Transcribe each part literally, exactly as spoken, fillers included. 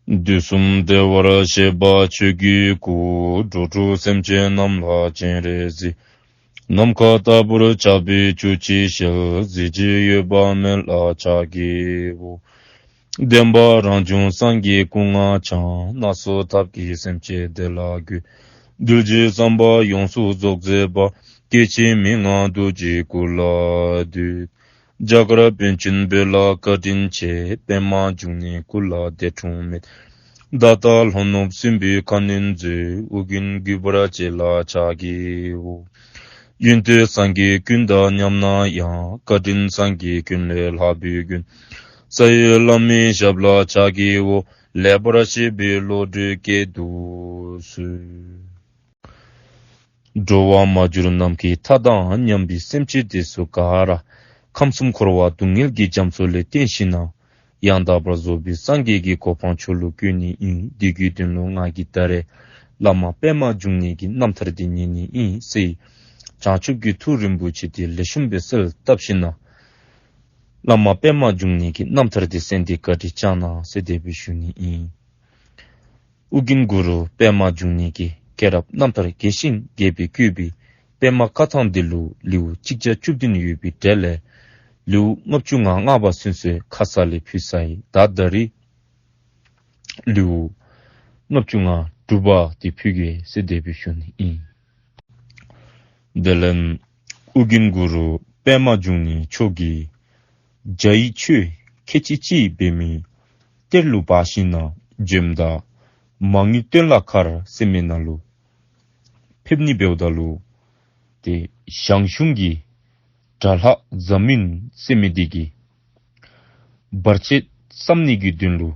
དུས་གསུམ་བདེ་བར་གཤེགས་པ་ཆོས་ཀྱི་སྐུ། འགྲོ་དྲུག་སེམས་ཅན་རྣམས་ལ་སྤྱན་རས་གཟིགས། ནམ་མཁའ་ལྟ་བུར་ཁྱབ་པའི་བཅུ་གཅིག་ཞལ། གཟི་བརྗིད་འོད་དཔག་མེད་ལ་ཕྱག་བགྱིའོ། བདེན་པ་རང་བྱུང་སངས་རྒྱས་སྐུ་ལྔ་འཆང་། སྣ་ཚོགས་ཐབས་ཀྱིས་སེམས་ཅན་བདེ་ལ་འགོད། གདུལ་བྱའི་བསམ་པ་ཡོངས་སུ་རྫོགས་མཛད་པ། སྐྱེ་འཆི་མི་མངའ་རྡོ་རྗེའི་སྐུ་ལ་འདུད། རྒྱ་གར་པཎ་ཆེན་བོད་ལ་བཀའ་དྲིན་ཆེ། པདྨ་འབྱུང་གནས་སྐུ་ལ་འདས་འཁྲུངས་མེད། ད་ལྟ་ལྷོ་ནུབ་སྲིན་པོའི་ཁ་གནོན་མཛད། ཨོ་རྒྱན་གུས་པར་བཅས་ལ་ཕྱག་བགྱིའོ། ཡོན་ཏན་སངས་རྒྱས་ཀུན་དང་མཉམ་ན་ཡང་། བཀའ་དྲིན་སངས་རྒྱས་ཀུན་ལས་ལྷག་པའི་མགོན། རྩ་བའི་བླ་མའི་ཞབས་ལ་ཕྱག་བགྱིའོ། ལེགས་པར་བཤད་པའི་བློ་གྲོས་བསྐྱེད་དུ་གསོལ། འགྲོ་བ་མ་གྱུར་ནམ་མཁའི་མཐའ་དང་མཉམ་པའི་སེམས་ཅན་དེ་ཚུ་ག་ར་ཁམས་གསུམ་འཁོར་བ་སྡུག་བསྔལ་གྱི་རྒྱ་མཚོ་ལས་བཏོན་ཞིནམ་ན་ཡང་དག་པར་རྫོགས་པའི་སངས་རྒྱས་ཀྱི་གོ་འཕང་མཆོག་ལུ་བཀོད་ནི་ཨིན། དེ་གི་དོན་ལུ་ང་གིས་ད་རེས་བླ་མ་པདྨ་འབྱུང་གནས་ཀྱི་རྣམ་ཐར་དེ་ཉན་ནི་ཨིན་ཟེར་བྱང་ཆུབ་ཀྱི་ཐུགས་རིན་པོ་ཆེ་དེ་ལེགས་ཤོམ་སྦེ་གསལ་བཏབ་ཞིནམ་ན་བླ་མ་པདྨ་འབྱུང་གནས་ཀྱི་རྣམ་ཐར་དེ་གསན་ཏེ་བཀའ་དྲིན་བསྐྱང་གནང་ཟེར་དེ་སྦེ་ཞུ་ནི་ཨིན། ཨོ་རྒྱན་གུ་རུ་པདྨ་འབྱུང་གནས་ཀྱི་སྐྱེས་རབས་རྣམ་ཐར་རྒྱས་ཤིང་རྒྱས་པར་བཀོད་པའི་པདྨ་བཀའ་ཐང་འདི་ལུ་ལེའུ་གཅིག་བརྒྱ་བཅུ་བདུན་ཡོད་པའི་གྲས་ལས་ལེའུ་ལྔ་བཅུ་ང་ལྔ་པ་ཚུན་ཚོད་ཁ་ཙ་ལས་ཕུལ་ཚར་ཡི། ད་ད་རིས་ལེའུ་ལྔ་བཅུ་ང་དྲུག་པ་དེ་ཕུལ་གེ་ཟེར་དེ་སྦེ་ཞུ་ནི་ཨིན། དེ་ལས་ཨོ་རྒྱན་གུ་རུ་པདྨ་འབྱུང་གནས་མཆོག་གིས་རྒྱ་ཡི་ཆོས་ཁལ་གཅིག་གཅིག་འབད་མི་གཏེར་ལུ་སྦ་ཞིནམ་ན་བྱོནམ་ད་མ་དངུལ་སྟོན་ལ་མཁར་ཟེར་མི་ནང་ལུ་ཕེབས་ནི་འབདཝ་ད་ལུ་ཏེ་ཞང་ཞུང་གི་དགྲ་ལྷ་ཛམ་བིན་ཟེར་མི་དེ་གིས་བར་ཆད་བསམ་ནི་གི་དོན་ལུ་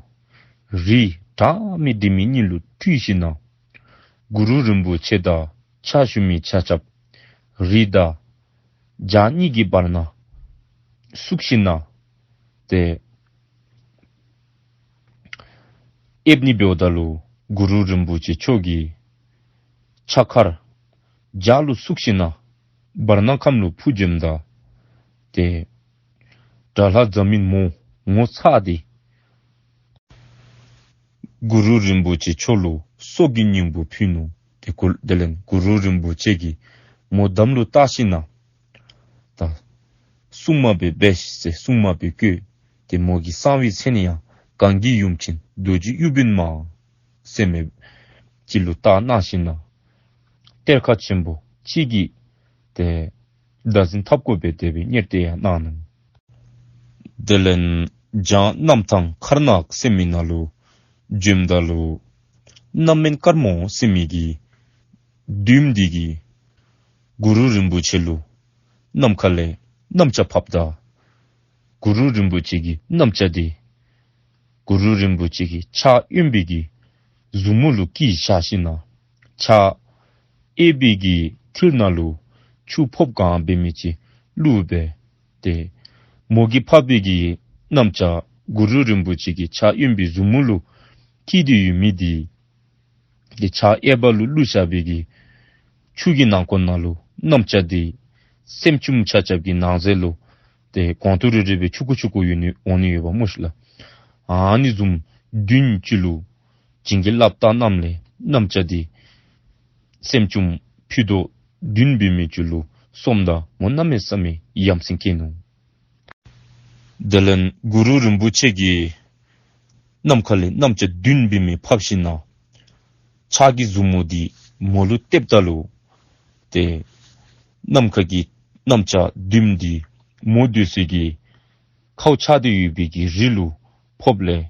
རི་དྲག་མི་དྲི་མེད་གཉིས་ལུ་སྤྲུལ་ཞིནམ་ན་གུ་རུ་རིན་པོ་ཆེ་དང་ཕྱག་ཞུ་མི་ཆ་ཁྱབ་རི་དང་བྱག་གཉིས་ཀྱི་བར་ན་བཙུགས་ཞིནམ་ན་ཏེ་ཨེབ་ནི་འབདཝ་ད་ལུ་གུ་རུ་རིན་པོ་ཆེ་མཆོག་གིས་ཕྱག་མཁར་བྱག་ལུ་བཙུགས་ཞིནམ་ན་བར་ན་ཁམས་ལུ་འཕུར་བྱོནམ་ད་ཏེ་དགྲ་ལྷ་ཛམ་བིན་མོ་ངོ་ཚ་སྟེ་གུ་རུ་རིན་པོ་ཆེ་མཆོག་ལུ་སྲོག་གི་སྙིང་པོ་ཕུལ་ནུག། ཏེ་གུ་དེ་ལས་གུ་རུ་རིན་པོ་ཆེ་གིས་མོ་དམ་ལུ་བཏགས་ཞིནམ་ན་ད་སྲུང་མ་སྦེ་འབད་ཟེར་སྲུང་མ་སྦེ་བསྐོས། ཏེ་མོ་གི་གསང་བའི་མཚན་ཡང་གངས་ཀྱི་ཡུམ་ཆེན་རྡོ་རྗེ་གཡུ་བུམ་མ་ཟེར་མི་ཅིག་ལུ་བཏགས་གནང་ཞིནམ་ན་གཏེར་ཁ་ཆེན་པོ་ཅིག་གི་ཏེ་བདག་འཛིན་འཐབ་དགོ་པའི་དེ་སྦེ་གཉེར་ཏེ་ཡང་གནང་ནུག། དེ་ལས་བྱང་གནམ་ཐང་མཁར་ནག་ཟེར་མི་ནང་ལུ་བྱོནམ་ད་ལུ་གནམ་སྨན་དཀར་མོ་ཟེར་མི་གི་བདུདམོ་དེ་གིས་གུ་རུ་རིན་པོ་ཆེ་ལུ་གནམ་ཁ་ལས་གནམ་ལྕགས་ཕབ་ད་གུ་རུ་རིན་པོ་ཆེ་གིས་གནམ་ལྕགས་དེ་གུ་རུ་རིན་པོ་ཆེ་གི་ཕྱག་གཡོན་པའི་གི་མཛུབ་མོ་ལུ་བཀལ་བཞག་ཞིནམ་ན་ཕྱག་གཡས་པའི་གི་མཐིལ་ནང་ལུ་ཆུ་ཕོརཔ་གང་འབད་མི་ཅིག་བླུགས་སྦེ་ཏེ་མོ་གིས་ཕབ་པའི་གི་གནམ་ལྕགས་གུ་རུ་རིན་པོ་ཆེ་གི་ཕྱག་གཡོན་པའི་མཛུབ་མོ་ལུ་བཀལ་ཏེ་ཡོད་མི་དེ་ཏེ་ཕྱག་གཡས་པ་ལུ་བླུགས་བཞག་པའི་གི་ཆུ་གི་ནང་ཁོག་ནང་ལུ་གནམ་ལྕགས་དེ་སྲནམ་ཅུང་ཆ་ཁྱབ་ཀྱི་ནང་གཟེར་ལུ་ཏེ་གོང་དུ་རེ་རེ་སྦེ་ཆུང་ཀུ་ཆུང་ཀུ་ཡོད་ནི་འོང་ནི་ཡོདཔ་སྨོ་ཤིག་ལགས། ཨ་ནི་བཟུམ་བདུན་ཅིག་ལུ་བྱིན་གྱིས་བརླབས་ད་གནམ་ལས་གནམ་ལྕགས་དེ་སྲནམ་ཅུང་ཕུད་རྡོག་བདུན་འབད་མི་ཅིག་ལུ་སོངམ་ད་མོ་གནམ་མེད་ས་མེད་ཡ་མཚན་སྐྱེས་ནུག། དེ་ལས་གུ་རུ་རིན་པོ་ཆེ་གིས་གནམ་ཁ་ལས་གནམ་ལྕགས་བདུན་འབད་མི་ཕབ་ཞིནམ་ན་ཕྱག་གི་མཛུབ་མོ་དེ་མོ་ལུ་གཏདཔ་ད་ལུ་ཏེ་གནམ་ཁ་གི་གནམ་ལྕགས་བདུན་དེ་མོ་སྡོད་སའི་གི་ཁཝ་ཆགས་ཏེ་ཡོད་པའི་གི་རི་ལུ་ཕོགཔ་ལས་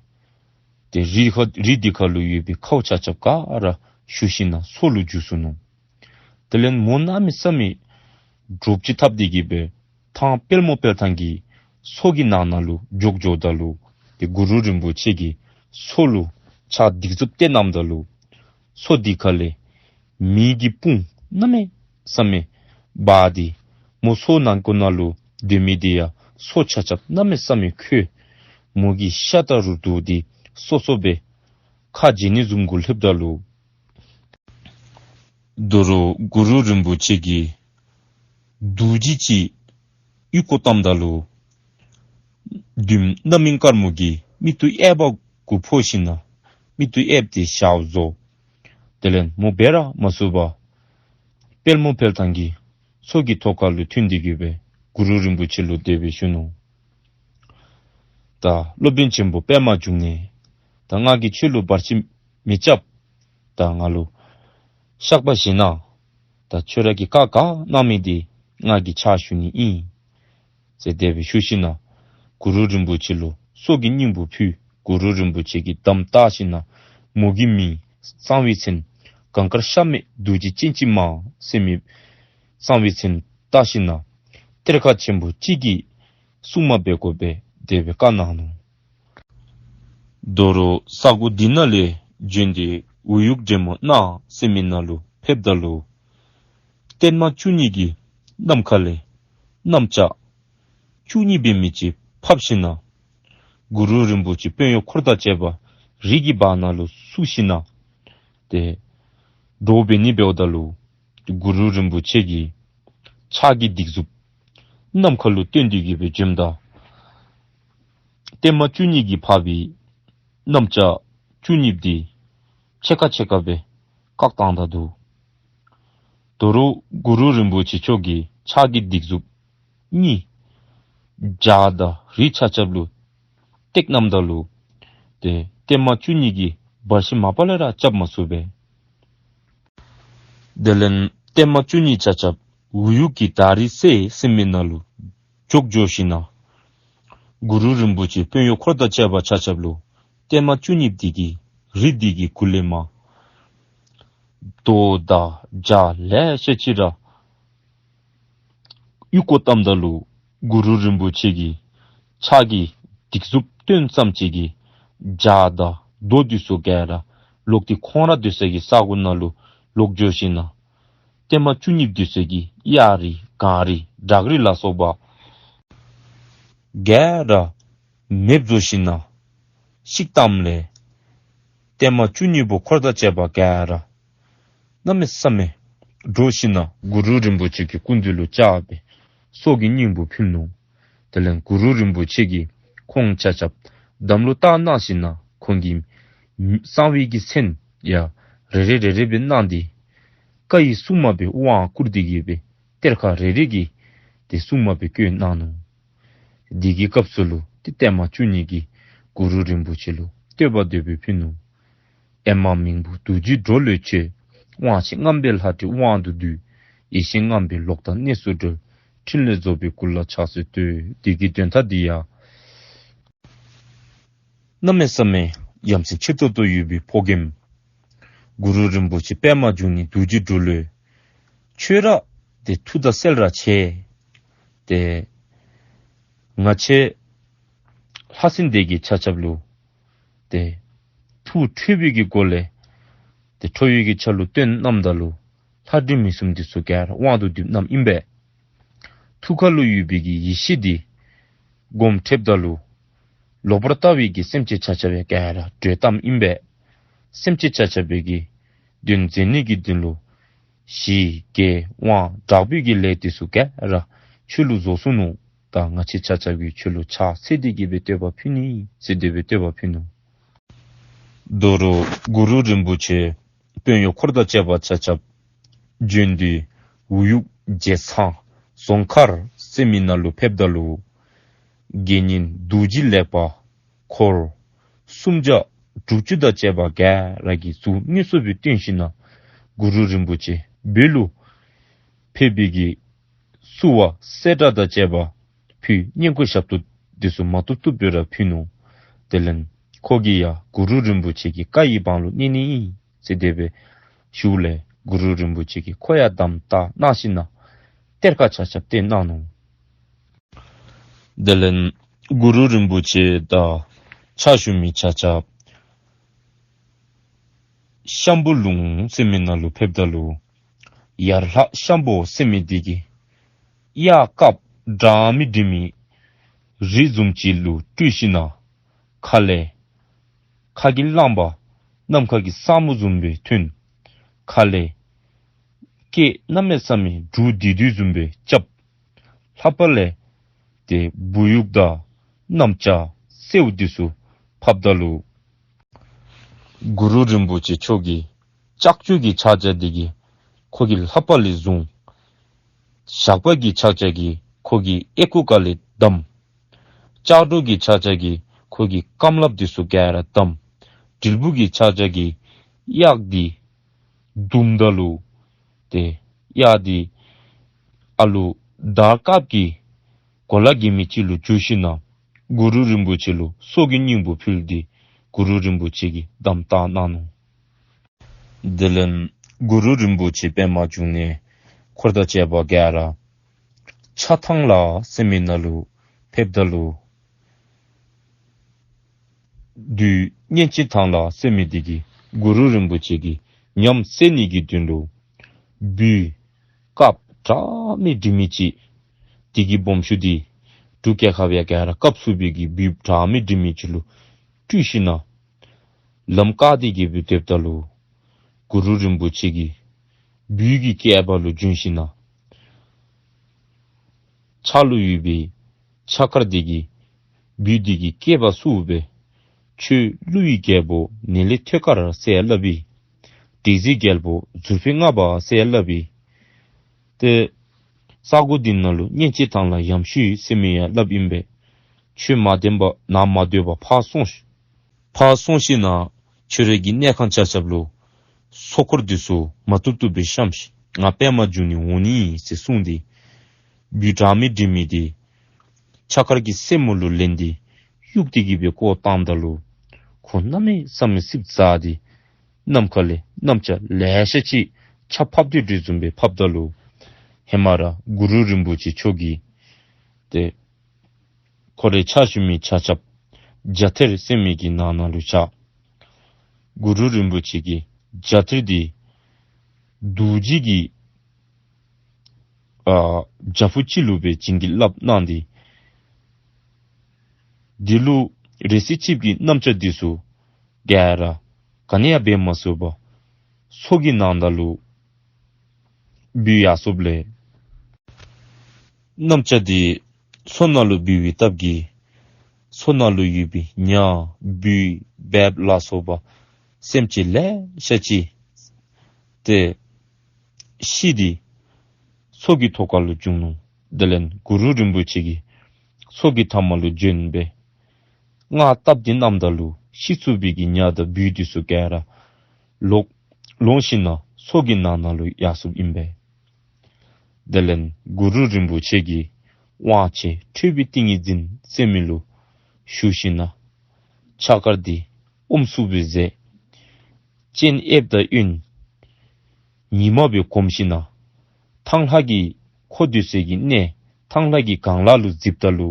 ཏེ་རི་ཁ་རི་དེ་ཁ་ལུ་ཡོད་པའི་ཁཝ་ཆ་ཁྱབ་ག་ར་ཞུ་ཞིནམ་ན་མཚོ་ལུ་འགྱུར་སོ་ནུག། དེ་ལས་མོ་གནམ་མེད་ས་མེད་འདྲོག་ཅི་འཐབ་སྟེ་གི་སྦེ་ཐང་དཔལ་མོ་དཔལ་ཐང་གི་མཚོ་གི་ནང་ན་ལུ་འགྱོ་འགྱོཝ་ད་ལུ་ཏེ་གུ་རུ་རིན་པོ་ཆེ་གིས་མཚོ་ལུ་ཕྱག་སྡིགས་མཛུབ་གཏད་གནངམ་ད་ལུ་མཚོ་དེ་ཁ་ལས་མེ་གི་དཔུང་གནམ་མེད་ས་མེད་འབར་ཏེ་མོ་མཚོ་ནང་ཁོག་ནང་ལུ་སྡོད་མི་དེ་ཡང་སོ་ཆ་ཁྱབ་གནམ་མེད་ས་མེད་ཁོལ། མོ་གི་ཤ་དང་རུ་དུ་དེ་སོ་སོ་སྦེ་ཁ་འབྱེལ་ནི་བཟུམ་གུ་སླེབས་ད་ལུ་དོ་རུང་གུ་རུ་རིན་པོ་ཆེ་གིས་རྡོ་རྗེ་ཅིག་གཡུག་བཀོ་བཏངམ་ད་ལུ་བདུདམོ་གནམ་སྨན་དཀར་མོ་གི་མིག་ཏོ་གཡས་པ་གུ་ཕོག་ཞིནམ་ན་ མིག་ཏོ་གཡསཔ་སྟེ་ཞརཝ་བཟོ། དེ་ལས་མོ་འབད་ར་མ་ཚུགས་པར་དཔལ་མོ་འཕེལ་ཐང་གི་མཚོ་གི་ཐོག་ཁ་ལུ་ཐོན་ཏེ་གི་སྦེ་གུ་རུ་རིན་པོ་ཆེ་ལུ་དེ་སྦེ་ཞུ་ནུག། ད་སློབ་དཔོན་ཆེན་པོ་པདྨ་འབྱུང་གནས། ད་ང་གིས་ཁྱོད་ལུ་བར་ཆད་མི་རྐྱབ། ད་ང་ལུ་བཤགས་པ་བཞེས་གནང་། ད་ཁྱོད་ར་གིས་བཀའ་ག་གནང་མི་འདི་ང་གིས་ཕྱག་ཞུ་ནི་ཨིན། ཟེར་དེ་སྦེ་ཞུ་ཞིནམ་ལས་གུ་རུ་རིན་པོ་ཆེ་ལུ་སྲོག་གི་སྙིང་པོ་ཕུལ། གུ་རུ་རིན་པོ་ཆེ་གིས་དམ་བཏགས་ཞིནམ་ལས་མོ་གི་མིང་གསང་བའི་མཚན་གངས་དཀར་གཤགས་མེད་རྡོ་རྗེ་སྤྱན་གཅིག་མ་ཟེར་མི་གསང་བའི་མཚན་བཏགས་ཞིནམ་ལས་གཏེར་ཁ་ཆེན་པོ་གཅིག་གི་སྲུང་མ་འབད་དགོ་པས་དེ་སྦེ་བཀའ་གནང་ནུག། དོ་རུང་ས་གོ་འདི་ནང་ལས་བྱོན་ཏེ་འུ་ཡུག་འདྲེ་མོ་སྣ་ཟེར་མི་ནང་ལུ་ཕེབས་ད་ལུ་བརྟན་མ་བཅུ་གཉིས་ཀྱིས་ནམ་མཁའ་ལས་གནམ་ལྕགས་བཅུ་གཉིས་འབད་མི་ཅིག་ཕབ་ཞིནམ་ལས་གུ་རུ་རིན་པོ་ཆེ་དཔོན་གཡོག་འཁོར་དང་བཅས་པ་རི་གི་བར་ན་ལུ་བཙུགས་ཞིནམ་ལས་ཏེ་འདྲོག་འབད་ནི་འབདཝ་ད་ལུ་གུ་རུ་རིན་པོ་ཆེ་གི་ཕྱག་གི་སྡིགས་མཛུབ་ནམ་མཁའ་ལུ་བཏོན་ཏེ་གི་སྦེ་བྱོནམ་ད་བརྟན་མ་བཅུ་གཉིས་ཀྱིས་ཕབ་པའི་གནམ་ལྕགས་བཅུ་གཉིས་འདི་ཕྱེད་ཀ་ཕྱེད་ཀ་སྦེ་བཀག་བཏང་ད་ནུག། དོ་རུང་གུ་རུ་རིན་པོ་ཆེ་མཆོག་གི་ཕྱག་གི་སྡིགས་མཛུབ་གཉིས་བྱག་དང་རི་ཆ་ཁྱབ་ལུ་བཏེགས་གནངམ་ད་ལུ་ཏེ་བརྟན་མ་བཅུ་གཉིས་ཀྱིས་བར་ཆད་མ་པ་ལས་ར་རྐྱབ་མ་ཚུགས་པས། དེ་ལས་བརྟན་མ་བཅུ་གཉིས་ཆ་ཁྱབ་འུ་ཡུག་གི་དར་རི་སེ་ཟེར་མི་ནང་ལུ་བྱོག་འགྱོ་ཞིནམ་ལས་གུ་རུ་རིན་པོ་ཆེ་དཔོན་གཡོག་འཁོར་དང་བཅས་པ་ཆ་ཁྱབ་ལུ་བརྟན་མ་བཅུ་གཉིས་འདི་གིས་རི་འདི་གི་གུ་ལས་མར་རྡོ་དང་བྱག་ལེ་ཤ་ཅིག་ར་གཡུག་བཀོ་བཏངམ་ད་ལུ་གུ་རུ་རིན་པོ་ཆེ་གི་ཕྱག་གི་སྡིགས་མཛུབ་སྟོན་ཙམ་ཅིག་གིས་བྱག་དང་རྡོ་འདི་ཚུ་ག་ར་ལོག་སྟེ་ཁོང་ར་སྡོད་ས་གི་ས་གོ་ནང་ལུ་ལོག་འགྱོ་ཞིནམ་ལས་བརྟན་མ་བཅུ་གཉིས་སྡོད་ས་གི་གཡའ་རི་གངས་རི་བྲག་རི་ལ་སོགས་པ་ག་ར་མེདཔ་བཟོ་ཞིནམ་ལས་བཤིག་བཏངམ་ལས་བརྟན་མ་བཅུ་གཉིས་པོ་འཁོར་དང་བཅས་པ་ག་ར་གནམ་མེད་ས་མེད་འདྲོག་ཞིནམ་ལས་གུ་རུ་རིན་པོ་ཆེ་གི་སྐུ་མདུན་ལུ་བཅར་སྦེ་སྲོག་གི་སྙིང་པོ་ཕུལ་ནུག། དེ་ལས་གུ་རུ་རིན་པོ་ཆེ་གིས་ཁོང་ཆ་ཁྱབ་དམ་ལུ་བཏགས་གནང་ཞིནམ་ལས་ཁོང་གིས་གསང་བའི་གི་མཚན་ཡང་རེ་རེ་རེ་རེ་སྦེ་གནང་སྟེ་བཀའ་ཡི་སྲུང་མ་སྦེ་དབང་བསྐུར་ཏེ་གི་སྦེ་གཏེར་ཁ་རེ་རེ་གི་ཏེ་སྲུང་མ་སྦེ་བསྐོས་གནང་ནུག། དེ་གི་སྐབས་སུ་ལུ་ཏེ་བརྟན་མ་བཅུ་གཉིས་ཀྱིས་གུ་རུ་རིན་པོ་ཆེ་ལུ་བསྟོད་པ་དེ་སྦེ་ཕུལ་ནུག། ཨེ་མ་མིང་པོ་རྡོ་རྗེ་གྲོ་ལོད་ཁྱོད། དབང་ཆེ་རྔམ་པའི་ལྷ་འདྲེ་དབང་དུ་སྡུད། ཡེ་ཤེས་རྔམ་པའི་ལོག་ལྟ་གནས་སུ་གྲོལ། ཕྲིན་ལས་རྫོགས་པའི་སྐུ་ལ་ཕྱག་འཚལ་བསྟོད། དེ་གི་དོན་དག་འདི་ཡང་གནམ་མེད་ས་མེད་ཡ་མཚན་ཆེ་ཏོག་ཏོ་ཡོད་པའི་ཕོ་རྒནམ་གུ་རུ་རིན་པོ་ཆེ་པདྨ་འབྱུང་གནས་རྡོ་རྗེ་གྲོ་ལོད་ཁྱོད་ར་ཏེ་མཐུ་དང་རྩལ་ར་ཆེ། ཏེ་ང་བཅས་ལྷ་སྲིན་སྡེ་བརྒྱད་ཆ་ཁྱབ་ལུ་ཏེ་ཐུགས་ཁྲོས་པའི་གི་སྒོ་ལས་ཏེ་ཁྲོ་བོའི་གི་ཆ་ལུགས་སྟོན་གནངམ་ད་ལུ་ལྷ་འདྲེ་མི་གསུམ་འདི་ཚུ་ག་ར་དབང་དུ་བསྡུ་གནངམ་ཨིན་པས། ཐུགས་ཁ་ལུ་ཡོད་པའི་གི་ཡེ་ཤེས་འདི་སྒོམ་ཐེབས་ད་ལུ་ལོག་པར་ལྟ་བའི་གི་སེམས་ཅན་ཆ་ཁྱབ་ཡང་ག་ར་སྒྲོལ་གནངམ་ཨིན་པས། སེམས་ཅན་ཆ་ཁྱབ་པའི་གི་དོན་མཛད་ནི་གི་དོན་ལུ་ཞི་རྒྱས་དབང་དྲག་པོའི་གི་ལས་འདི་ཚུ་ག་ར་ཁྱོད་ལུ་རྫོགས་སོ་ནུག། ད་ང་བཅས་ཆ་ཁྱབ་ཀྱིས་ཁྱོད་ལུ་ཕྱག་འཚལ་ཏེ་གི་སྦེ་བསྟོད་པ་ཕུལ་ནི་ཟེར་དེ་སྦེ་བསྟོད་པ་ཕུལ་ནུག། དོ་རུང་གུ་རུ་རིན་པོ་ཆེ་དཔོན་གཡོག་འཁོར་དང་བཅས་པ་ཆ་ཁྱབ་བྱོན་ཏེ་འུ་ཡུག་རྗེ་ཚང་རྫོང་མཁར་ཟེར་མི་ནང་ལུ་ཕེབས་ད་ལུ་དགེ་བསྙེན་རྡོ་རྗེ་ལེགས་པ་འཁོར་སུམ་བརྒྱ་དྲུག་ཅུ་དང་བཅས་པ་ག་ར་གིས་གཟུགས་མངོན་སུམ་སྦེ་སྟོན་ཞིནམ་ལས་གུ་རུ་རིན་པོ་ཆེ་བོད་ལུ་ཕེབས་པའི་གི་བསུ་བ་གསལ་བསྒྲགས་དང་བཅས་པ་ཕུལ། བསྙེན་བཀུར་ཞབས་ཏོག་འདི་ཚུ་མ་བཏུབ་བཏུབ་སྦེ་ར་ཕུལ་ནུག། དེ་ལས་ཁོ་གིས་ཡང་གུ་རུ་རིན་པོ་ཆེ་གི་བཀའ་ཡི་དབང་ལུ་གནས་ནི་ཨིན་ཟེར་དེ་སྦེ་ཞུཝ་ལས་གུ་རུ་རིན་པོ་ཆེ་གིས་ཁོ་ཡང་དམ་བཏགས་གནང་ཞིནམ་ལས་གཏེར་ཁ་ཆ་ཁྱབ་བཏོན་གནང་ནུག། དེ་ལས་གུ་རུ་རིན་པོ་ཆེ་དང་ཕྱག་ཞུ་མི་ཆ་ཁྱབ་ཤམ་བུ་ལུང་ཟེར་མི་ནང་ལུ་ཕེབས་ད་ལུ་ཡར་ལྷ་ཤམ་བུ་ཟེར་མི་འདི་གིས་གཡག་དཀརཔོ་འདྲ་མི་འདྲ་མི་རི་བཟུམ་ཅིག་ལུ་སྤྲུལ་ཞིནམ་ལས་ཁ་ལས་ཁ་གི་རླངསམ་ནམ་མཁའ་གི་ས་སྨུག་བཟུམ་སྦེ་ཐོན། ཁ་ལས་སྐད་གནམ་མེད་ས་མེད་འབྲུག་ལྡིར་ལྡིར་བཟུམ་སྦེ་རྐྱབ། ལྷ་པ་ལས་ཏེ་བུ་ཡུག་དང་གནམ་ལྕགས་སེརཝ་འདི་ཚུ་ཕབ་ད་ལུ་ གུ་རུ་རིན་པོ་ཆེ་མཆོག་གི་ལྕགས་ཀྱུ་གི་ཕྱག་རྒྱ་འདི་གིས་ཁོ་གི་ལྷ་པ་ལས་བཟུང་། ཞགས་པ་གི་ཕྱག་རྒྱ་གིས་ཁོ་གི་ཨེ་ཀུ་ཀ་ལས་བསྡམས། ལྕགས་སྒྲོག་གི་ཕྱག་རྒྱ་གིས་ཁོ་གི་རྐངམ་ལགཔ་འདི་ཚུ་ག་ར་བསྡམས། དྲིལ་བུ་གི་ཕྱག་རྒྱ་གིས་གཡག་འདི་བརྡུངམ་ད་ལུ་ཏེ་གཡག་འདི་ཨ་ལུ་དར་དཀརཔོ་གི་གོ་ལ་གྱོན་མི་ཅིག་ལུ་འགྱུར་ཞིནམ་ལས་གུ་རུ་རིན་པོ་ཆེ་ལུ་སྲོག་གི་སྙིང་པོ་ཕུལ་ཏེ་གུ་རུ་རིན་པོ་ཆེ་གིས་དམ་བཏགས་གནང་ནུག། དེ་ལས་གུ་རུ་རིན་པོ་ཆེ་པདྨ་འབྱུང་གནས་འཁོར་དང་བཅས་པ་ག་ར་ཕྱག་ཐང་ལ་ཟེར་མི་ནང་ལུ་ཕེབས་ད་ལུ་བདུད་གཉན་ཆེན་ཐང་ལྷ་ཟེར་མི་འདི་གིས་གུ་རུ་རིན་པོ་ཆེ་གི་ཉམས་བསལ་ནི་གི་དོན་ལུ་སྦུལ་དཀརཔོ་དྲ་མིག་འབྲི་མི་ཅིག་འདི་གི་སྦོམ་ཆུང་འདི་འབྲུག་རྒྱལ་ཁབ་ཡང་ག་ར་བཀབ་ཚུགས་པའི་གི་སྦུལ་དྲ་མིག་འབྲི་མི་ཅིག་ལུ་སྤྲུལ་ཞིནམ་ལས་ལམ་བཀག་སྟེ་གི་སྦེ་སྡོདཔ་ད་ལུ་གུ་རུ་རིན་པོ་ཆེ་གིས་སྦུལ་གྱི་སྐྱེས་པ་ལུ་བྱོན་ཞིནམ་ལས་ཕྱག་ལུ་ཡོད་པའི་ཕྱག་འཁར་འདི་གིས་སྦུལ་འདི་གི་སྐེདཔ་བསུ་སྦེ། ཁྱོད་ཀླུ་ཡི་རྒྱལ་པོ་ནེ་ལེ་ཐོད་དཀར་ཟེར་སླབ་ཨིན། བདུད་རྩིའི་རྒྱལ་པོ་ཟུར་ཕུད་ལྔ་པ་ཟེར་སླབ་ཨིན། ཏེ་ས་གོ་འདི་ནང་ལུ་གཉན་ཆེན་ཐང་ལྷ་ཡམ་ཤུད་ཟེར་མི་ཡང་སླབ་ཨིན་པས། ཁྱོད་མ་བདེན་པ་ནཱ་མ་སྡོད་པར་ཕར་སོང་ཤིག། ཕར་སོང་ཞིནམ་ལས་ཁྱོད་རའི་གི་གནས་ཁང་ཆ་ཁྱབ་ལུ་སོ་འཁོར་འདི་ཚུ་མ་བཏུབ་བཏུབ་སྦེ་བཤམས་ཤིག། ང་པདྨ་འབྱུང་གནས་འོང་ནི་ཨིན་ཟེར་གསུངས་ཏེ་སྦུལ་དྲ་མིག་འབྲི་མི་འདི་ཕྱག་འཁར་གྱི་སེན་མོ་ལུ་ལེན་ཏེ་གཡུགས་ཏེ་གི་སྦེ་བཀོ་བཏངམ་ད་ལུ་ཁོ་གནམ་མེད་ས་མེད་སིབ་ཛ་སྟེ་ནམ་མཁའ་ལས་གནམ་ལྕགས་ལེ་ཤ་ཅིག་ཆརཔ་ཕབ་སྟེ་འགྲོ་བཟུམ་སྦེ་ཕབ་ད་ལུ་ཧེ་མ་ར་གུ་རུ་རིན་པོ་ཆེ་མཆོག་གིས་ཏེ་ཁོ་རའི་ཕྱག་ཞུ་མི་ཆ་ཁྱབ་རྒྱ་གཏེར་ཟེར་མི་གི་ནང་ན་ལུ་བཞག། གུ་རུ་རིན་པོ་ཆེ་གིས་རྒྱ་གཏེར་འདི་རྡོ་རྗེ་གི་ཨ་རྒྱ་ཕུབ་ཅིག་ལུ་སྦེ་བྱིན་གྱིས་བརླབས་གནང་སྟེ་འདི་ལུ་རེ་ཚེ་གཅིག་གི་གནམ་ལྕགས་འདི་ཚུ་ག་ར་ག་ནི་ཡང་འབད་མ་ཚུགས་པར་མཚོ་གི་ནང་ན་ལུ་བུད་ཡར་སོཔ་ལས་གནམ་ལྕགས་འདི་མཚོ་ནང་ལུ་བུད་པའི་སྟབས་ཀྱིས་མཚོ་ནང་ལུ་ཡོད་པའི་ཉ་སྦུལ་སྦལཔ་ལ་སོགས་པ་སེམས་ཅན་ལེ་ཤ་ཅིག་ཏེ་ཤི་སྟེ་མཚོ་གི་ཐོག་ཁ་ལུ་བྱུང་ནུག། དེ་ལས་གུ་རུ་རིན་པོ་ཆེ་གིས་མཚོ་གི་མཐའ་མ་ལུ་བྱོན་སྦེ་སྔགས་བཏབ་སྟེ་གནངམ་ད་ལུ་ཤི་ཚུགས་པའི་གི་ཉ་དང་སྦུལ་འདི་ཚུ་ག་ར་ལོག་ལོང་ཞིནམ་ལས་མཚོ་གི་ནང་ན་ལུ་ཡར་སོཔ་ཨིན་པས། དེ་ལས་གུ་རུ་རིན་པོ་ཆེ་གིས་དབང་ཆེན་ཁྲོས་པའི་ཏིང་ངེ་འཛིན་ཟེར་མི་ལུ་ཞུ་ཞིནམ་ལས་ཕྱག་འཁར་འདི་ཨོམ་སྲུ་སྦེ་མཛད། སྤྱན་གཡསཔ་དང་གཡོན་ཉི་མ་སྦེ་བསྒོམ་ཞིནམ་ལས་ཐང་ལྷ་གི་འཁོར་སྡོད་སའི་གི་གནས་ཐང་ལྷ་གི་གངས་ལ་ལུ་གཟིགསཔ་ད་ལུ་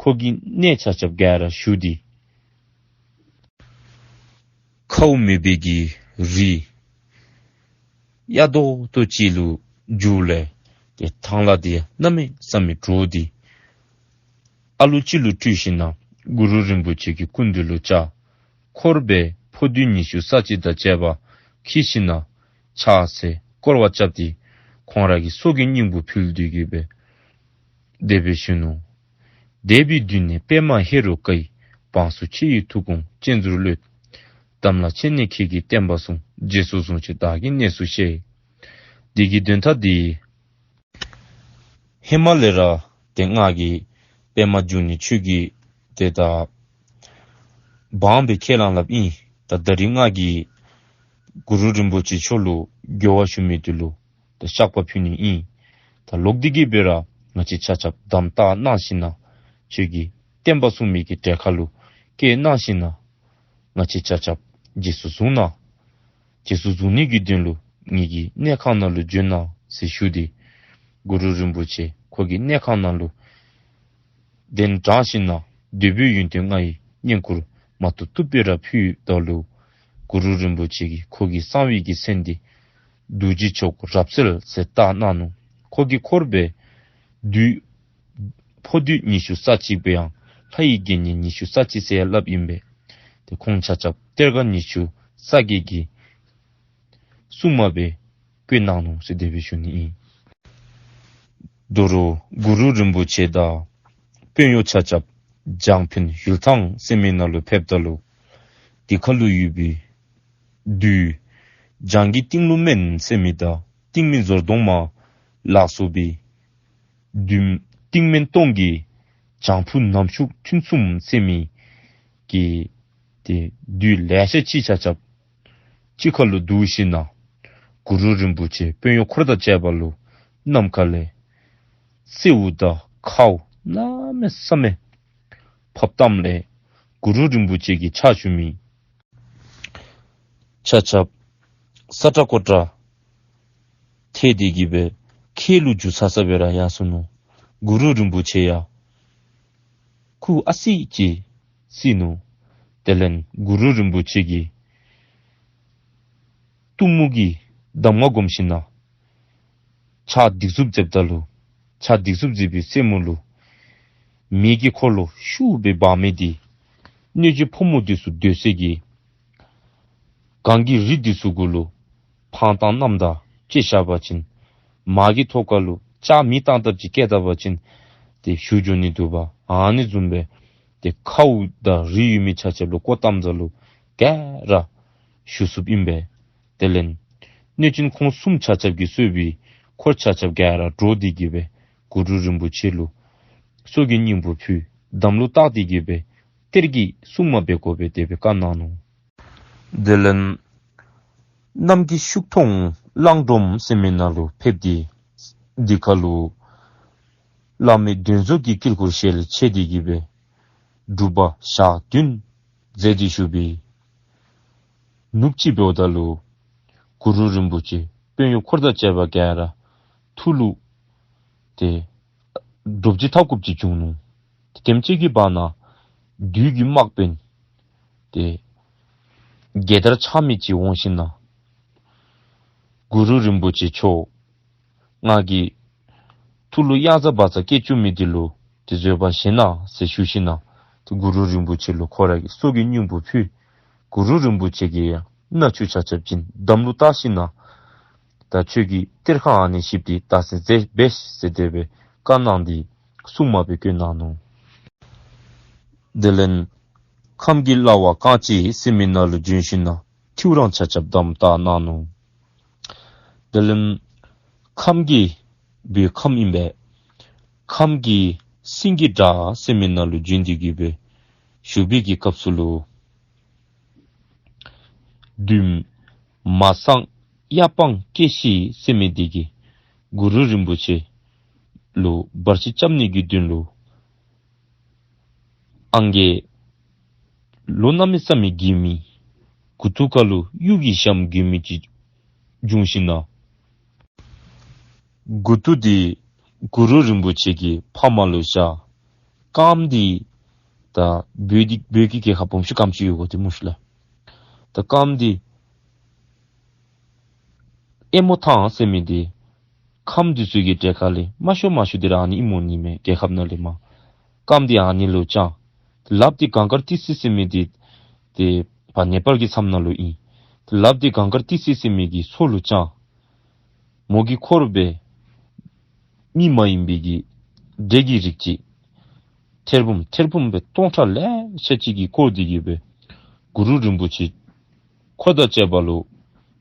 ཁོ་གི་གནས་ཆ་ཁྱབ་ག་ར་ཞུ་སྟེ་ཁཝ་མེད་པའི་གི་རི་གཡའ་རྡོག་རྡོག་ཅིག་ལུ་འགྱུར་ལས་ཏེ་ཐང་ལྷ་འདི་གནམ་མེད་ས་མེད་འདྲོགས་ཏེ་ཨ་ལུ་ཅིག་ལུ་སྤྲུལ་ཞིནམ་ལས་གུ་རུ་རིན་པོ་ཆེ་གི་སྐུ་མདུན་ལུ་བཅར། འཁོར་སྦེ་ཕོ་བདུད་ཉི་ཤུ་རྩ་གཅིག་དང་བཅས་པ་འཁྱིད་ཞིནམ་ལས་ཕྱག་འཚལ་བསྐོར་བ་རྐྱབ་སྟེ་ཁོང་ར་གི་སྲོག་གི་སྙིང་པོ་ཕུལ་ཏེ་གི་སྦེ་དེ་སྦེ་ཞུ་ནུག། འདས་པའི་དུས་ནས་པདྨ་ཧེ་རུ་ཀ་ཡི། བང་སོ་ཁྱེད་ཡི་ཐུགས་དགོངས་སྤྱན་ཟུར་ཀློད། དམ་ལྷ་ཁྱེད་ནི་ཁྱེད་ཀྱི་བསྟན་པ་སྲུང་། རྗེས་སུ་བཟུང་ཕྱིར་བདག་གི་གནས་སུ་གཤེགས། འདི་གི་དོན་དག་འདི་ཧེ་མ་ལས་ར་ཏེ་ང་གིས་པདྨ་འབྱུང་གནས་ཁྱོད་ཀྱི་ཏེ་ད་འབངས་སྦེ་ཁས་བླངས་སླབ་ཨིན། ད་ད་རིས་ང་གིས་གུ་རུ་རིན་པོ་ཆེ་མཆོག་ལུ་རྒོལ་བ་ཞུ་མི་འདི་ལུ་ད་བཤགས་པ་ཕུལ་ནི་ཨིན། ད་ལོག་སྟེ་གི་སྦེ་ར་ང་བཅས་ཆ་ཁྱབ་དམ་བཏགས་གནང་ཞིནམ་ལས་ཁྱོད་ཀྱི་བསྟན་པ་སྲུང་མི་གི་གྲལ་ཁ་ལུ་བསྐྱལ་གནང་ཞིནམ་ལས་ང་བཅས་ཆ་ཁྱབ་རྗེས་སུ་བཟུང་གནང་། རྗེས་སུ་བཟུང་ནི་གི་དོན་ལུ་ངེ་གི་གནས་ཁང་ནང་ལུ་བྱོན་གནང་ཟེར་ཞུ་སྟེ་གུ་རུ་རིན་པོ་ཆེ་ཁོ་གི་གནས་ཁང་ནང་ལུ་གདན་དྲངས་ཞིནམ་ལས་འདོད་པའི་ཡོན་ཏན་ལྔ་ཡི་བསྙེན་བཀུར་མ་བཏུབ་བཏུབ་སྦེ་ར་ཕུལཝ་ད་ལུ་གུ་རུ་རིན་པོ་ཆེ་གིས་ཁོ་གི་གསང་བའི་གི་མཚན་འདི་རྡོ་རྗེ་མཆོག་རབ་གསལ་ཟེར་བཏགས་གནང་ནུག། ཁོ་གི་འཁོར་སྦེ་བདུད་ཕོ་བདུད་ཉི་ཤུ་རྩ་གཅིག་སྦེ་ཡང་ལྷ་ཡི་དགེ་བསྙེན་ཉི་ཤུ་རྩ་གཅིག་ཟེར་ཡང་སླབ་ཨིན་པས། ཏེ་ཁོང་ཆ་ཁྱབ་གཏེར་སྒར་ཉི་ཤུ་རྩ་བརྒྱད་ཀྱི་སྲུང་མ་སྦེ་བསྐོས་གནང་ནུག་ཟེར་དེ་སྦེ་ཞུ་ནི་ཨིན། དོ་རུང་གུ་རུ་རིན་པོ་ཆེ་དང་དཔོན་གཡོག་ཆ་ཁྱབ་འཇང་ཕན་ཡུལ་ཐང་ཟེར་མི་ནང་ལུ་ཕེབས་ད་ལུ་ དེ་ཁ་ལུ་ཡོད་པའི་བདུད་བྱང་གི་ཏིང་ལུ་སྨན་ཟེར་མི་དང་ཏིང་མི་མཛོར་གདོང་མ་ལ་སོགས་པའི་བདུད་ཏིང་མེན་སྟོང་གི་བྱང་ཕུ་ནམ་ཤུགས་ཐུན་གསུམ་ཟེར་མི་གི་ཏེ་བདུད་ལེ་ཤ་ཅིག་ཆ་ཁྱབ་གཅིག་ཁར་ལུ་བསྡུ་ཞིནམ་ན་གུ་རུ་རིན་པོ་ཆེ་དཔོན་གཡོག་འཁོར་དང་བཅས་པ་ལུ་ནམ་མཁའ་ལས་སེརཝ་དང་ཁཝ་གནམ་མེད་ས་མེད་ཕབ་བཏངམ་ལས་གུ་རུ་རིན་པོ་ཆེ་གི་ཕྱག་ཞུ་མི་ཆ་ཁྱབ་ས་ཏྲ་ཀོ་ཏྲ་ཐལ་ཏེ་གི་སྦེ་ཁྱེགས་ལུ་འགྱུར་ཚར་ས་སྦེ་ར་ཡར་སོ་ནུག། གུ་རུ་རིན་པོ་ཆེ་ཡང་ཁུ་ཨ་སི་ཅིག་བསིལ་ནུག། དེ་ལས་གུ་རུ་རིན་པོ་ཆེ་གིས་གཏུམ་མོ་གི་གདམས་ངག་སྒོམ་ཞིནམ་ན་ཕྱག་སྡིགས་མཛུབ་མཛདཔ་ད་ལུ་ཕྱག་སྡིགས་མཛུབ་མཛད་པའི་རྩེ་མོ་ལུ་མེ་གི་འཁོར་ལོ་ཤུགས་སྦེ་འབར་མི་འདི་གནོད་སྦྱིན་ཕོ་མོ་འདི་ཚུ་སྡོད་སའི་གི་གངས་ཀྱི་རི་འདི་ཚུ་གུ་ལུ་འཕང་ཐང་གནམ་དང་བཅད་བཞག་པ་ཅིན་མ་གི་ཐོག་ཁ་ལུ་ལྕགས་མེ་བཏང་བཏངམ་ཅིག་བཀལ་བཏང་པ་ཅིན་ཏེ་བཞུ་འགྱོ་ནི་འདུག་པ། ཨ་ནི་བཟུམ་སྦེ་ཏེ་ཁཝ་དང་རི་ཡོད་མི་ཆ་ཁྱབ་ལུ་བཀོ་བཏངམ་ད་ལུ་ག་ར་བཞུ་ཚུགསཔ་ཨིན་པས། དེ་ལས་གནོད་སྦྱིན་ཁོང་གསུམ་ཆ་ཁྱབ་ཀྱིས་གཙོས་པའི་འཁོར་ཆ་ཁྱབ་ག་ར་འདྲོགས་ཏེ་གི་སྦེ་གུ་རུ་རིན་པོ་ཆེ་ལུ་སྲོག་གི་སྙིང་པོ་ཕུལ། དམ་ལུ་བཏགས་ཏེ་གི་སྦེ་གཏེར་གྱི་སྲུང་མ་སྦེ་དགོ་པས་དེ་སྦེ་བཀའ་གནང་ནུག། དེ་ལས་གནམ་གྱི་ཤུག་མཐོང་གླང་སྒྲོམ་ཟེར་མི་ནང་ལུ་ཕེབས་ཏེ་དེ་ཁ་ལུ་བླ་མའི་གདོན་བཟང་གི་དཀྱིལ་འཁོར་ཞལ་ཕྱེ་སྟེ་གི་སྦེ་སྒྲུབ་པ་ཞག་བདུན་མཛད་དེ་བཞུགས་པའི་ནུབ་ཅིག་འབདཝ་ད་ལུ་གུ་རུ་རིན་པོ་ཆེ་དཔོན་གཡོག་འཁོར་དང་བཅས་པ་ག་ར་ཐུགས་ལུ་ཏེ་འདྲོག་ཅི་ཐབ་ཁུབ་ཅིག་བྱུང་ནུག། ཏེ་དེམ་ཅིག་གི་བར་ན་བདུད་ཀྱི་དམག་དཔོན་ཏེ་རྒྱལ་དར་འཕྱར་མི་ཅིག་འོང་ཞིནམ་ན་གུ་རུ་རིན་པོ་ཆེ་མཆོག་ང་གིས་ཐུགས་ལུ་གཡང་ཟ་བག་ཚ་སྐྱེ་བཅུག་མི་འདི་ལུ་ཏེ་བཟོད་པ་བཞེས་གནང་ཟེར་ཞུ་ཞིནམ་ན་ཏེ་གུ་རུ་རིན་པོ་ཆེ་ལུ་ཁོ་ར་གི་སྲོག་གི་སྙིང་པོ་ཕུལ། གུ་རུ་རིན་པོ་ཆེ་གིས་ཡང་མནའ་ཆུ་ཆ་ཁྱབ་བྱིན་དམ་ལུ་བཏགས་ཞིནམ་ན་ད་ཁྱོད་ཀྱི་གཏེར་ཁ་ཨ་ནི་བཤིག་སྟེ་བདག་འཛིན་མཛད་པས་ཟེར་དེ་སྦེ་བཀའ་གནང་སྟེ་སྲུང་མ་སྦེ་བསྐོས་གནང་ནུག། དེ་ལས་ཁམས་ཀྱི་གླ་བ་རྐང་རྗེ་ཟེར་མི་ནང་ལུ་བྱོན་ཞིནམ་ན་ཐེའུ་རང་ཆ་ཁྱབ་དམ་བཏགས་གནང་ནུག། དེ་ལས་ཁམས་ཀྱི་བོད་ཁམས་ཨིན་པས། ཁམས་ཀྱི་སེང་གེ་སྒྲ་ཟེར་མི་ནང་ལུ་བྱོན་ཏེ་གི་སྦེ་བཞུགས་པའི་གི་སྐབས་སུ་ལུ་བདུདམོ་སངས་གཡའ་སྤང་སྐྱེ་ཤི་ཟེར་མི་འདི་གིས་གུ་རུ་རིན་པོ་ཆེ་ལུ་བར་ཆད་རྐྱབ་ནི་གི་དོན་ལུ་ཨང་རྒས་ལོ་གནམ་མེད་ས་མེད་རྒས་མི་མགུ་ཏོ་ཁ་ལུ་གཡུ་གི་ཞྭམོ་གྱོན་མི་ཅིག་བྱུང་ཞིནམ་ན་མགུ་ཏོ་འདི་གུ་རུ་རིན་པོ་ཆེ་གི་ཕ་མ་ལུ་བཞག། རྐངམ་འདི་ད་བོད་འདི་བོད་ཀྱི་རྒྱལ་ཁབ་སྦོམ་ཤོས་རྐངམ་ཅིག་ཡོད་དགོ་དེ་སྨོ་ཤིག་ལགས། ད་རྐངམ་འདི་ཨེ་མོ་ཐང་ཟེར་མི་འདི་ཁམས་འདི་ཚུ་གི་གྲལ་ཁ་ལས་མ་ཤོར་མ་ཤོར་འདི་ར་ཨ་ནི་ཨིནམ་འོང་ནི་མས། རྒྱལ་ཁབ་ནང་ལས་མར་རྐངམ་འདི་ཨ་ནི་ལུ་བཅང་། ལགཔ་འདི་གངས་དཀར་ཏི་སེ་ཟེར་མི་འདི་ཏེ་ཕར་ནེ་པཱལ་གྱི་མཚམས་ནང་ལུ་ཨིན། ལགཔ་འདི་གངས་དཀར་ཏི་སེ་ཟེར་མི་གི་མཚོ་ལུ་བཅང་། མོ་གི་འཁོར་སྦེ་མི་མ་ཡིན་པའི་གི་འདྲེ་གི་རིགས་ཅིག་ཐེར་འབུམ་ཐེར་འབུམ་སྦེ་སྟོང་ཕྲག་ལེ་ཤ་ཅིག་གིས་བསྐོར་ཏེ་གི་སྦེ་གུ་རུ་རིན་པོ་ཆེ་འཁོར་དང་བཅས་པ་ལུ་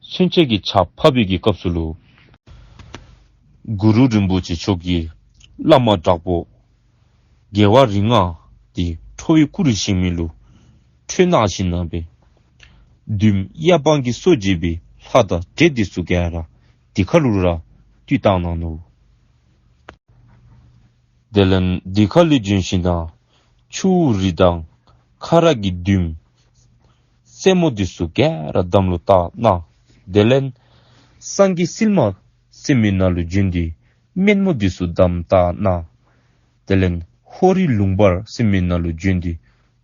མཚོན་ཆ་གི་ཆརཔ་ཕབ་པའི་གི་སྐབས་སུ་ལུ་གུ་རུ་རིན་པོ་ཆེ་མཆོག་གིས་བླ་མ་དྲག་པོ་རྒྱལ་བ་རིགས་ལྔ་འདི་ཁྲོ་བོའི་སྐུ་རུ་བཞེངས་མི་ལུ་ཁྲོས་གནང་ཞིནམ་ན་སྦེ་བདུདམོ་གཡའ་སྤང་གི་སྲོལ་འབྱེད་པའི་ལྷ་དང་འདྲེ་འདི་ཚུ་ག་ར་དེ་ཁ་ལུ་ར་བཏུལ་བཏང་གནང་ནུག། དེ་ལས་དེ་ཁ་ལས་བྱོན་ཞིནམ་ན་ཆུ་བོ་རི་དང་ཁ་རག་གི་བདུདམོ་རྩེ་མོ་འདི་ཚུ་ག་ར་དམ་ལུ་བཏགས་གནང་། དེ་ལས་སངས་རྒྱས་བསིལ་མ་ཟེར་མི་ནང་ལུ་བྱོན་ཏེ་སྨན་མོ་འདི་ཚུ་དམ་བཏགས་གནང་། དེ་ལས་ཧོ་རི་ལུང་པར་ཟེར་མི་ནང་ལུ་བྱོན་ཏེ་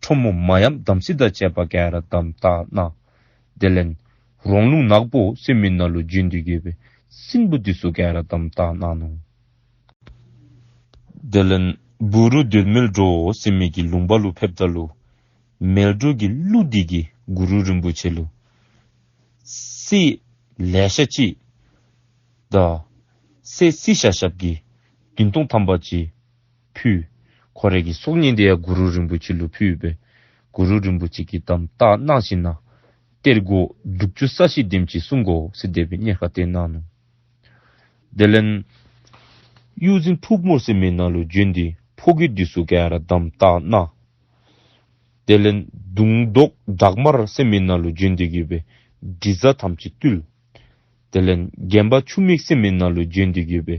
ཁྲོ་མོ་མ་ཡམས་དམ་སྲི་དང་བཅས་པ་ག་ར་དམ་བཏགས་གནང་། དེ་ལས་རོང་ལུང་ནག་པོ་ཟེར་མི་ནང་ལུ་བྱོན་ཏེ་གི་སྦེ་སྲིན་པོ་འདི་ཚུ་ག་ར་དམ་བཏགས་གནང་ནུག། དེ་ལས་བུ་རུ་སྟོད་མལ་འགྲོ་ཟེར་མི་གི་ལུང་པ་ལུ་ཕེབས་ད་ལུ་མལ་འགྲོ་གི་ཀླུ་འདི་གིས་གུ་རུ་རིན་པོ་ཆེ་ལུ་གསེར་ལེ་ཤ་ཅིག་དང་གསེར་བསིལ་ཤབ་ཤབ་ཀྱི་བདུན་སྟོང་ཐམ་པ་ཅིག་ཕུལ། ཁོ་རའི་གི་སྲོག་སྙིང་འདི་ཡང་གུ་རུ་རིན་པོ་ཆེ་ལུ་ཕུལ་སྦེ་གུ་རུ་རིན་པོ་ཆེ་གིས་དམ་བཏགས་གནང་ཞིནམ་ན་ གཏེར་སྒོ་དྲུག་ཅུ་རྩ་བཞི་དེམ་ཅིག་སྲུང་དགོ་ཟེར་དེ་སྦེ་གཉེར་ཁ་གཏད་གནང་ནུག། དེ་ལས་གཡུ་རྫིང་ཕུག་མོར་ཟེར་མི་ནང་ལུ་བྱོན་ཏེ་ཕོ་རྒོད་འདི་ཚུ་ག་ར་དམ་བཏགས་གནང་། དེ་ལས་གདུང་ཟློག་བྲག་དམར་ཟེར་མི་ནང་ལུ་བྱོན་ཏེ་གི་སྦེ་དྲི་ཟ་ཐམས་ཅད་བཏུལ། དེ་ལས་དགོན་པ་ཆུ་མིག་ཟེར་མི་ནང་ལུ་བྱོན་ཏེ་གི་སྦེ་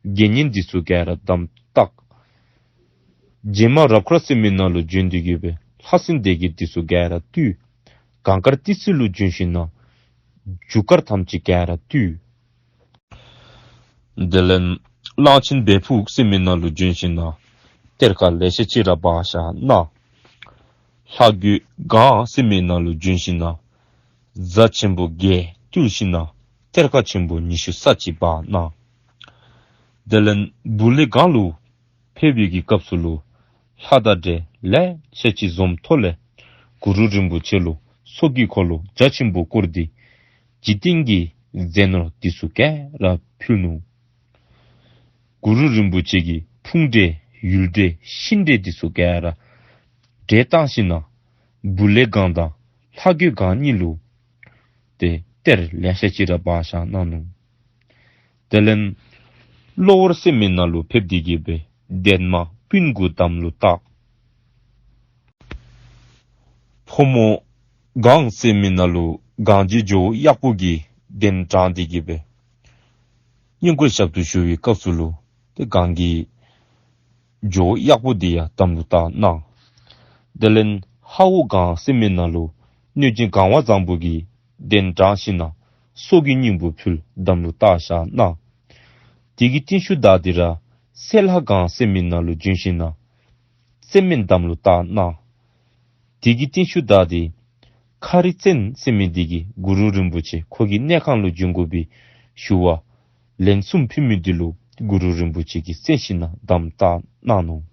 དགེ་བསྙེན་འདི་ཚུ་ག་ར་དམ་བཏགས། རྗེ་མ་རབ་དཀར་ཟེར་མི་ནང་ལུ་བྱོན་ཏེ་གི་སྦེ་ལྷ་སྲིན་སྡེ་བརྒྱད་འདི་ཚུ་ག་ར་བཏུལ། གངས་དཀར་ཏི་སེ་ལུ་བྱོན་ཞིནམ་ན་རྒྱུ་སྐར་ཐམས་ཅད་ག་ར་བཏུལ། དེ་ལས་གླང་ཆེན་སྦལ་ཕུག་ཟེར་མི་ནང་ལུ་བྱོན་ཞིནམ་ན་གཏེར་ཁ་ལེ་ཤ་ཅིག་ར་སྦ་བཞག་གནང་། ལྷ་རྒོད་སྒང་ཟེར་མི་ནང་ལུ་བྱོན་ཞིནམ་ན་གཟའ་ཆེན་པོ་བརྒྱད་བཏུལ་ཞིནམ་ན་གཏེར་ཁ་ཆེན་པོ་ཉི་ཤུ་རྩ་གཅིག་སྦ་གནང་། དེ་ལས་བུ་ལེ་སྒང་ལུ་ཕེབས་པའི་གི་སྐབས་སུ་ལུ་ལྷ་དང་འདྲེ་ལེ་ཤ་ཅིག་འཛོམས་ཐོག་ལས་གུ་རུ་རིན་པོ་ཆེ་ལུ་ཚོགས་ཀྱི་འཁོར་ལོ་རྒྱ་ཆེན་པོ་བསྐོར་ཏེ་འཇིག་རྟེན་གྱི་རྫས་ནོར་འདི་ཚུ་ག་ར་ཕུལ་ནུག། གུ་རུ་རིན་པོ་ཆེ་གི་ཕུང་འདྲེ་ཡུལ་འདྲེ་ཤིང་འདྲེ་འདི་ཚུ་ག་ར་བསྒྲལ་བཏང་ཞིནམ་ན་བུ་ལེ་སྒང་དང་ལྷ་རྒོད་སྒང་གཉིས་ལུ་ཏེ་གཏེར་ལེ་ཤ་ཅིག་ར་སྦ་བཞག་གནང་ནུག། དེ་ལས་གློ་བུར་ཟེར་མི་ནང་ལུ་ཕེབས་ཏེ་གི་སྦེ་འདན་མ་སྤུན་དགུ་དམ་ལུ་བཏགས། ཕོ་མོ་སྒང་ཟེར་མི་ནང་ལུ་སྒང་གི་ཇོ་བོ་གཡག་པོ་གི་གདན་དྲངས་ཏེ་གི་སྦེ་བསྙེན་བཀུར་ཞབས་ཏོག་ཞུ་བའི་སྐབས་སུ་ལུ་ཏེ་སྒང་གི་ཇོ་བོ་གཡག་པོ་འདི་ཡང་དམ་ལུ་བཏགས་གནང་། དེ་ལས་ཧ་འོ་སྒང་ཟེར་མི་ནང་ལུ་གནོད་སྦྱིན་གང་བ་བཟང་པོ་གི་གདན་དྲངས་ཞིནམ་ན་སྲོག་གི་སྙིང་པོ་ཕུལ་དམ་ལུ་བཏགས་བཞག་གནང་། དེ་གི་རྟིང་ཤུལ་བདའ་སྟེ་ར་སེ་ལྷ་སྒང་ཟེར་མི་ནང་ལུ་བྱོན་ཞིནམ་ན་བརྩེ་སྨོན་དམ་ལུ་བཏགས་གནང་། དེ་གི་རྟིང་ཤུལ་བདའ་སྟེ་ཁ་རི་བཙན་ཟེར་མི་འདི་གིས་གུ་རུ་རིན་པོ་ཆེ་ཁོ་གི་གནས་ཁང་ལུ་བྱོན་དགོ་པའི་ཞུ་བ་ལན་གསུམ་ཕུལ་མི་འདི་ལུ་གུ་རུ་རིན་པོ་ཆེ་གིས་གསན་ཞིནམ་ན་དམ་བཏགས་གནང་ནུག།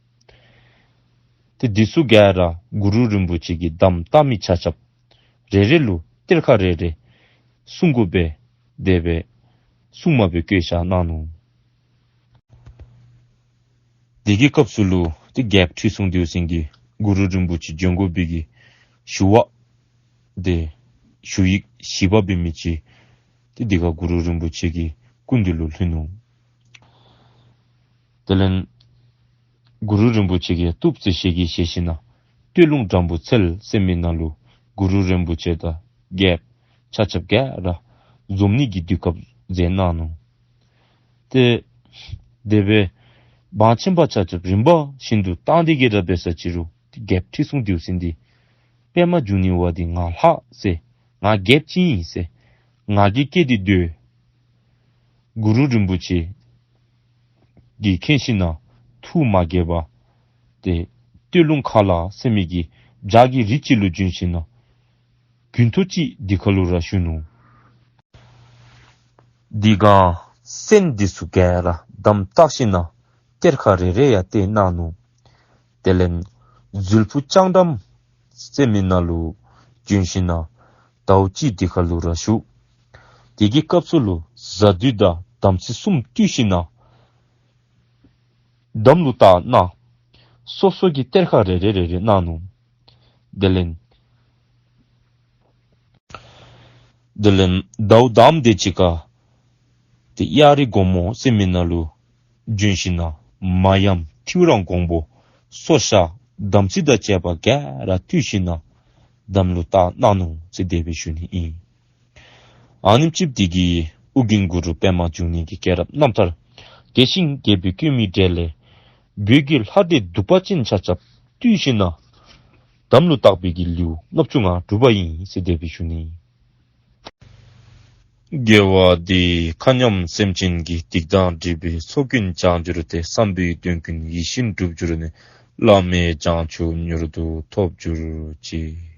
ཏེ་འདི་ཚུ་ག་ར་གུ་རུ་རིན་པོ་ཆེ་གིས་དམ་བཏགས་མི་ཆ་ཁྱབ་རེ་རེ་ལུ་གཏེར་ཁ་རེ་རེ་སྲུང་དགོ་པའི་དེ་སྦེ་སྲུང་མ་སྦེ་བཀོད་བཞག་གནང་ནུག། དེ་གི་སྐབས་སུ་ལུ་ཏེ་རྒྱལཔོ་ཁྲི་སྲོང་ལྡེའུ་བཙན་གྱིས་གུ་རུ་རིན་པོ་ཆེ་བྱོན་དགོ་པའི་གི་ཞུ་བ་ཏེ་ཞུ་ཡིག་ཞིབ་པ་འབད་མི་ཅིག་ཏེ་དེ་ཁར་གུ་རུ་རིན་པོ་ཆེ་གི་སྐུ་མདུན་ལུ་ལྷོད་ནུག། དེ་ལས་གུ་རུ་རིན་པོ་ཆེ་གིས་བཏུབ་ཟེར་ཞལ་གྱིས་བཞེས་ཞིནམ་ན་སྟོད་ལུང་སྦྲང་བུ་ཚལ་ཟེར་མི་ནང་ལུ་གུ་རུ་རིན་པོ་ཆེ་དང་རྒྱལཔོ་ཆ་ཁྱབ་ག་ར་འཛོམས་ནི་གི་དུས་སྐབས་མཛད་གནང་ནུག། ཏེ་དེ་སྦེ་འབངས་ཆེན་པོ་ཆ་ཁྱབ་རིམ་པ་བཞིན་དུ་བཏང་སྟེ་གི་ར་འབད་ས་ཅིག་རུང་ཏེ་རྒྱལཔོ་ཁྲི་སྲོང་ལྡེའུ་བཙན་འདི་པདྨ་འབྱུང་གནས་པ་འདི་ང་ལྷག་ཟེར་ང་རྒྱལཔོ་ཅིག་ཨིན་ཟེར་ང་གིས་བཀལ་ཏེ་སྡོད། གུ་རུ་རིན་པོ་ཆེ་གིས་མཁྱེན་ཞིནམ་ན་ཐུགས་མ་དགྱེས་པར་ཏེ་སྟོད་ལུང་ཁ་ལ་ཟེར་མི་གི་བྱག་གི་རི་ཅིག་ལུ་བྱོན་ཞིནམ་ན་དགུན་ཐོག་ཅིག་དེ་ཁར་ལུ་ར་བཞུགས་ནུག། དེ་སྒང་སྲན་འདི་ཚུ་ག་ར་དམ་བཏགས་ཞིནམ་ན་གཏེར་ཁ་རེ་རེ་ཡང་གཏད་གནང་ནུག། དེ་ལས་ཟུལ་ཕུག་ལྕང་འགྲམ་ཟེར་མི་ནང་ལུ་བྱོན་ཞིནམ་ན་ཟླཝ་གཅིག་དེ་ཁར་ལུ་ར་བཞུགས། དེ་གི་སྐབས་སུ་ལུ་གཟའ་བདུད་དང་དམ་སྲི་གསུམ་བཏུལ་ཞིནམ་ན་དམ་ལུ་བཏགས་གནང་། སོ་སོ་གི་གཏེར་ཁ་རེ་རེ་རེ་རེ་གནང་ནུག། དེ་ལས་དེ་ལས་ཟླཝ་དང་པ་དེ་ཅིག་ཁར་ཏེ་གཡའ་རི་སྒོ་མོ་ཟེར་མི་ནང་ལུ་བྱོན་ཞིནམ་ན་མ་ཡམས་ཐེའུ་རང་འགོང་པོ་སོ་ཤ་དམ་སྲི་དང་བཅས་པ་ག་ར་བཏུལ་ཞིནམ་ན་དམ་ལུ་བཏགས་གནང་ནུག་ཟེར་དེ་སྦེ་ཞུ་ནི་ཨིན། ཨ་ནེམ་ཅིག་འདི་གིས་ཨོ་རྒྱན་གུ་རུ་པདྨ་འབྱུང་གནས་ཀྱི་སྐྱེས་རབས་རྣམ་ཐར་རྒྱས་ཤིང་རྒྱས་པར་བཀོད་མི་གྲས་ལས་བོད་ཀྱི་ལྷ་འདྲེ་གདུག་པ་ཅན་ཆ་ཁྱབ་བཏུལ་ཞིནམ་ན་དམ་ལུ་བཏགས་པའི་གི་ལེའུ་ལྔ་བཅུ་ང་དྲུག་པ་ཨིན་ཟེར་དེ་སྦེ་ཞུ་ནི། དགེ་བ་འདིས་མཁའ་མཉམ་སེམས་ཅན་གྱི། སྡིག་དང་སྒྲིབ་པའི་ཚོགས་ཀུན་བྱང་གྱུར་ཏེ། བསམ་པའི་དོན་ཀུན་ཡིད་བཞིན་འགྲུབ་གྱུར་ནས། བླ་མེད་བྱང་ཆུབ་མྱུར་དུ་ཐོབ་གྱུར་ཅིག།